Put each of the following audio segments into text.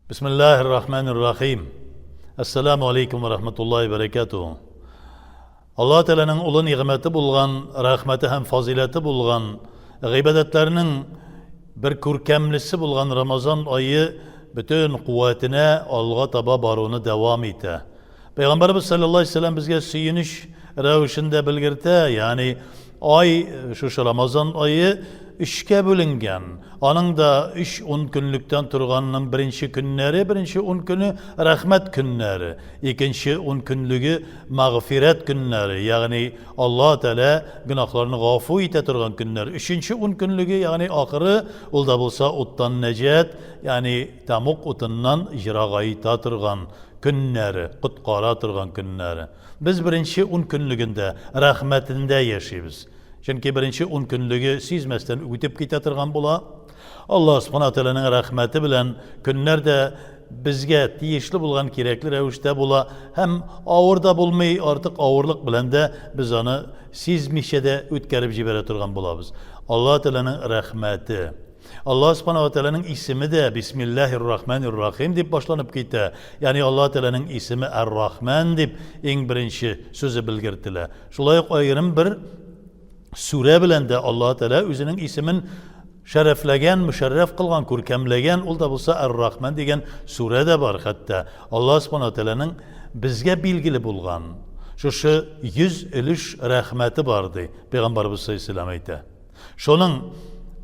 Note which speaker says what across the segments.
Speaker 1: Бисмиллахир рахманир рахим. Ассаламу алейкум ва рахматуллахи ва баракатуху. Аллаһ Тәгаләнең олы нигъмәте булган, рәхмәте һәм фазиләте булган, гыйбадәтләрнең бер күркәмлесе булган Рамазан ае бөтен куәтенә алга таба баруны дәвам итә. Пәйгамбәрбез саллаллаһу алейһи вәсәлләм безгә сөенеч рәвешендә белгертә, ягъни ай, шушы Рамазан ае өчкә бүленгән. Аның да өч ун көнлектән торганның беренче көннәре, беренче ун көне рәхмәт көннәре, икенче ун көнлеге мәгъфирәт көннәре, ягъни Аллаһ Тәгалә гөнаһларны гафу итә торган көннәр. Өченче ун көнлеге, ягъни ахыры, ул да булса уттан нәҗат, ягъни тәмуг утыннан җырагайта торган көннәре, коткара торган көннәре. Без беренче ун көнлегендә, рәхмәтендә яшибез. Чөнки беренче ун көнлеге сизмәстән үтеп китә торган була. Аллаһ Субхана Тәгаләнең рәхмәте белән көннәр дә безгә тиешле булган кирәкле рәвештә була һәм авыр да булмый, артык авырлык белән дә без аны сизмичә дә үткәреп җибәрә торган булабыз. Аллаһ Тәгаләнең рәхмәте. Аллаһ Субхана ва Тәгаләнең исеме дә Бисмиллаһир Рахманир Рахим дип башланып китә. Ягъни Аллаһ Тәгаләнең исеме Ар-Рахман дип иң беренче сүзе белгертелә. Шулай ук аерым бер сүрә белән дә Аллаһ Тәгалә үзенең исемен шәрәфләгән, мөшәррәф кылган, күркәмләгән, ул да булса Ар-Рахман дигән сүрә дә бар хәтта. Аллаһ Субхана ва Тәгаләнең безгә билгеле булган шушы 100 өлеш рәхмәте бар ди Пәйгамбәрбез саллаллаһу алейһи ва сәлләм әйтә. Шуның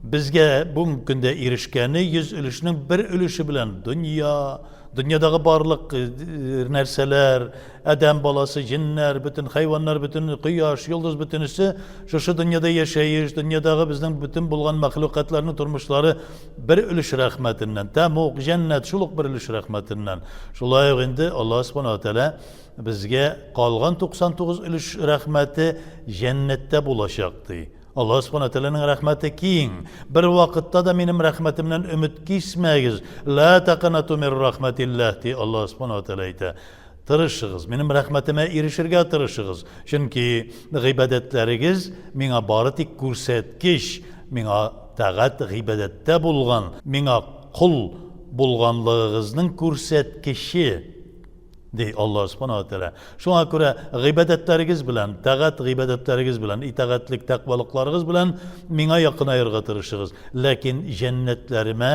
Speaker 1: безгә бүгенге көндә ирешкәне 100 өлешнең бер өлеше белән дөнья, дөньядагы барлык э, нәрсәләр, адәм баласы, җеннәр, бөтен хайваннар, бөтен кояш, йолдыз бөтенесе шушы дөньяда яшәеш, дөньядагы безнең бөтен булган мәхлукатларның тормышлары бер өлеш рәхмәтеннән, тәмуг, җәннәт шул ук бер өлеш рәхмәтеннән. Шулай ук инде Аллаһ субхана ва тәгалә безгә калган 99 өлеш рәхмәте җәннәттә булачак ди. Аллаһ Субхана Тәгаләнең рәхмәте киң. Бер вакытта да минем рәхмәтемнән өмет кисмәгез. Ла тақнату мир рахматиллаһ ди Аллаһ Субхана Тәгалә әйтә. Тырышыгыз, минем рәхмәтемә ирешергә тырышыгыз. Чөнки гыйбадәтләрегез миңа бары тик күрсәткеч, миңа тагать гыйбадәттә булган, миңа кол булганлыгыгызның күрсәткече. Ди Аллаһ Субхана ва Тәгалә. Шуңа күрә гыйбадәтләрегез белән, тагать гыйбадәтләрегез белән, итагатьлек, тәкъвалыкларыгыз белән миңа якынаерга тырышыгыз. Ләкин җәннәтләремә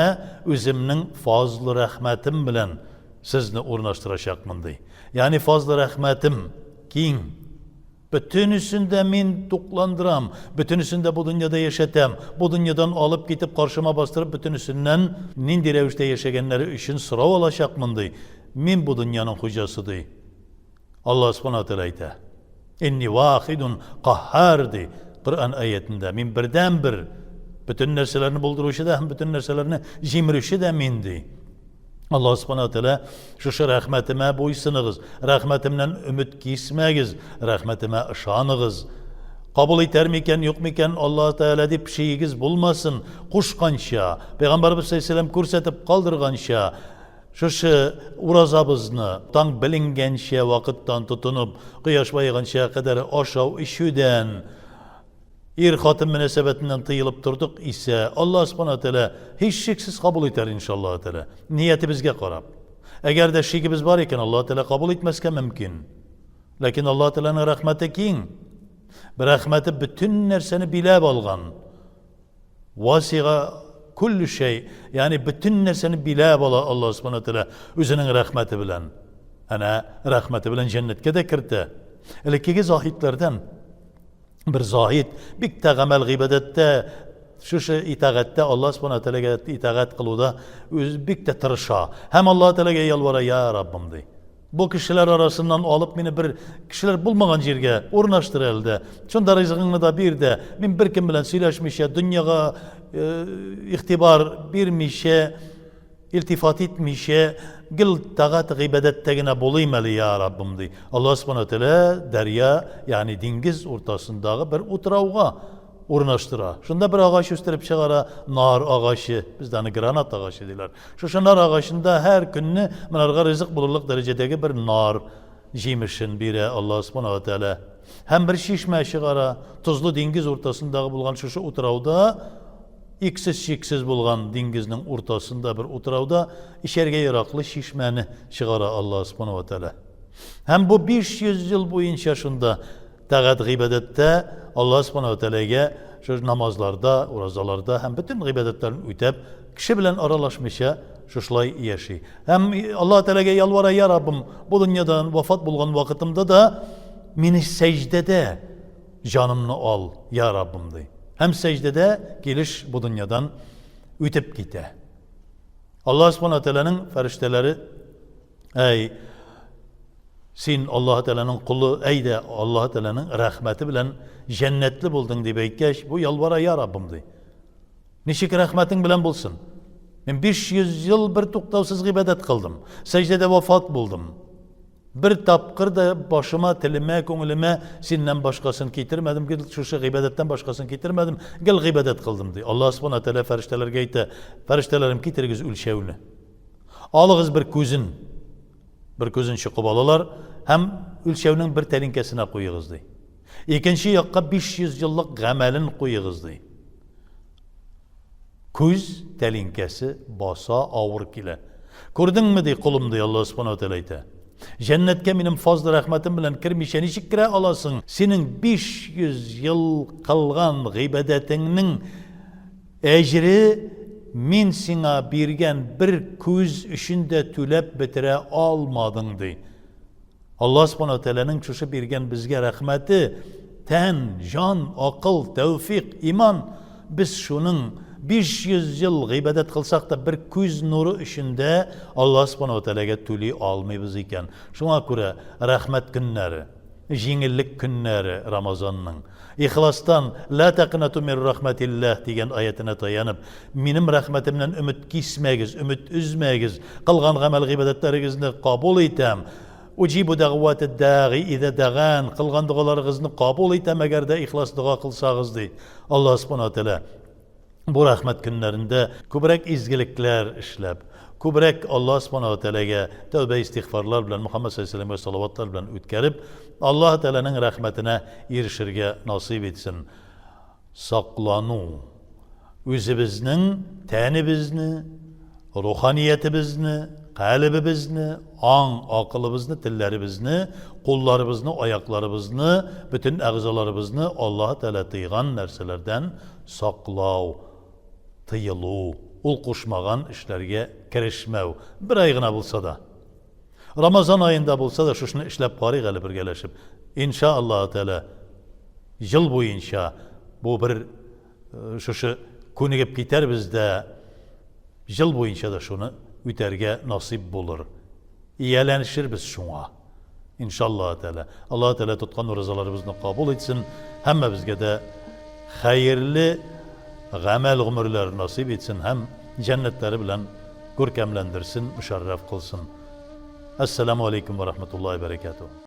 Speaker 1: үземнең фазлы рәхмәтем белән сезне урнаштырачакмын, ди. Ягъни фазлы рәхмәтем киң. Бөтенесен дә мин тукландырам, бөтенесен дә бу дөньяда яшәтәм, бу дөньядан алып китеп, каршыма бастырып, бөтенесеннән нинди рәвештә яшәгәннәре өчен сорау алачакмын, ди. Мин бу дөньяның хуҗасы, ди. Аллаһ Субхана Тәгалә әйтә. Инни вахидун каһһар, ди Коръән аятендә. Мин бердәнбер, бөтен нәрсәләрне булдыручы да һәм бөтен нәрсәләрне җимерүче дә мин, ди. Аллаһ Субхана Тәгалә шушы рәхмәтемә буйсыныгыз, рәхмәтемнән өмет кисмәгез, рәхмәтемә ышаныгыз. Кабул итәр микән, юк микән Аллаһ Тәгалә дип шигегез булмасын. Кушканча, Пәйгамбәрбез саллаллаһу күрсәтеп калдырганча, шушы уразабызны таң беленгәнчә вакыттан тотынып, кояш баеганча кадәр ашау, эчүдән, Ир-хатын мөнәсәбәтеннән тыелып тордык исә, Аллаһ Субхана Тәгалә һичшиксез кабул итәр, иншаллаһ Тәгалә. Ниятебезгә карап. Әгәр дә шигебез бар икән, Аллаһ Тәгалә кабул итмәскә мөмкин. Ләкин Аллаһ Тәгаләнең рәхмәте киң. Рәхмәте бөтен нәрсәне биләп алган. Васига күлле шәй, ягъни бөтен нәрсәне биләп ала Аллаһ Субхана Тәгалә үзенең рәхмәте белән. Әнә рәхмәте белән җәннәткә дә кертә. Элеккеге заһидләрдән бер заһид бик тә гамәл гыйбадәттә шушы итагатьтә Аллаһ Субхана Тәгаләгә итагать кылуда үз бик тә тырыша. Һәм Аллаһ Тәгаләгә ялвара, я Раббым ди. Бу кешеләр арасыннан алып мине бер кешеләр булмаган җиргә урнаштыр әле дә. Шунда ризыгыңны да бир дә. Мин беркем белән сөйләшмичә, дөньяга э, игътибар бирмичә, Илтифат итмичә, гел тагать гыйбадәттә генә булыйм әле, я Раббым, ди. Аллаһ Субхана Тәгалә дәрья, ягъни диңгез уртасындагы бер утрауга урнаштыра. Шунда бер агач үстереп чыгара, нар агачы, бездә аны гранат агачы диләр. Шушы нар агачында һәр көнне монарга ризык булырлык дәрәҗәдәге бер нар җимешен бирә Аллаһ Субхана Тәгалә. Һәм бер чишмә чыгара, тозлы диңгез уртасындагы булган шушы утрауда. Иксез-чиксез булган диңгезнең уртасында бер утрауда эчәргә яраклы чишмәне чыгара Аллаһ Субхану ва Тәгалә. Һәм бу 500 ел буенча шунда тагать гыйбадәттә Аллаһ Субхану ва Тәгаләгә шул намазларда, уразаларда һәм бөтен гыйбадәтләрен үтәп, кеше белән аралашмыйча шушылай яши. Һәм Аллаһ Тәгаләгә ялвара, я Раббым, бу дөньядан вафат булган вакытымда да мине сәҗдәдә җанымны ал, я Раббым, ди. Һәм сәҗдәдә килеш бу дөньядан үтеп китә. Аллаһ Субхану Тәгаләнең фәрештәләре, әй, син Аллаһ Тәгаләнең колы, әйдә, Аллаһ Тәгаләнең рәхмәте белән җәннәтле булдың, дип әйткәч, бу ялвара, я Раббым, ди. Ничек рәхмәтең белән булсын? Мин 500 ел бер туктаусыз гыйбадәт кылдым. Сәҗдәдә вафат булдым. Бер тапкыр да башыма, телемә, күңелемә синнән башкасын китермәдем, гел шушы гыйбадәттән башкасын китермәдем, гел гыйбадәт кылдым, ди. Аллаһ Субхана Тәгалә фәрештәләргә әйтә, фәрештәләрем, китерегез үлчәүне. Алыгыз бер күзен. Бер күзен чокып алалар һәм үлчәүнең бер тәлинкәсенә куегыз, ди. Икенче якка 500 еллык гамәлен куегыз, ди. Күз тәлинкәсе баса, авыр килә. Күрдеңме, ди, колым, ди, Аллаһ Субхану ва Тәгалә әйтә. Җәннәткә минем фазлы рәхмәтем белән кермичә ничек керә аласың? Синең 500 ел кылган гыйбадәтеңнең әҗре мин сиңа биргән бер күз өчен дә түләп бетерә алмадың, ди. Аллаһ Субхану Тәгаләнең шушы биргән безгә рәхмәте, тән, җан, акыл, тәүфик, иман, без шуның 500 ел гыйбадәт кылсак та бер күз нуры өчен дә Аллаһ Субхану Тәгаләгә түли алмыйбыз икән. Шуңа күрә рәхмәт көннәре, җиңеллек көннәре Рамазанның. Ихластан, Ла тәкънату мин рахмәтилләһ дигән аятенә таянып, минем рәхмәтемнән өмет кисмәгез, өмет өзмәгез, кылган гамәл-гыйбадәтләрегезне кабул итәм. Уҗибу дәгъватед дәгъи иза дәган, кылган догаларыгызны кабул итәм, әгәр дә ихлас дога кылсагыз, ди Аллаһ Субхана ва Тәгалә. Бу рәхмәт көннәрендә күбрәк изгелекләр эшләп, күбрәк Аллаһ Субхана ва Тәгаләгә тәүбә-истигъфарлар белән, Мөхәммәд саллаллаһу алейһи салаватлар белән үткәреп, Аллаһ Тәгаләнең рәхмәтенә ирешергә насыйп итсен. Саклану. Үзебезнең тәнебезне, руханиятебезне, калебебезне, аң, акылыбызны, телләребезне, кулларыбызны, аякларыбызны, бөтен әгъзаларыбызны Аллаһ Тәгалә тыйган нәрсәләрдән саклау, тыелу, ул кушмаган эшләргә керешмәү, бер ай гына булса да. Рамазан аенда булса да шушыны эшләп карыйк әле бергәләшеп. Инша Аллаһ Тәгалә ел буенча бу бер э, шушы күнегеп китәрбез дә ел буенча да шуны үтәргә насыйп булыр. Ияләнешербез шуңа. Иншаллаһ Тәгалә. Аллаһ Тәгалә тоткан уразаларыбызны кабул итсен. Һәммәбезгә дә хәерле гамәл гомерләр насыйп итсен һәм җәннәтләре белән күркәмләндерсен, мөшәррәф кылсын. Әссәламу алейкум ва рахматуллаһи ва бәрәкәтүһ.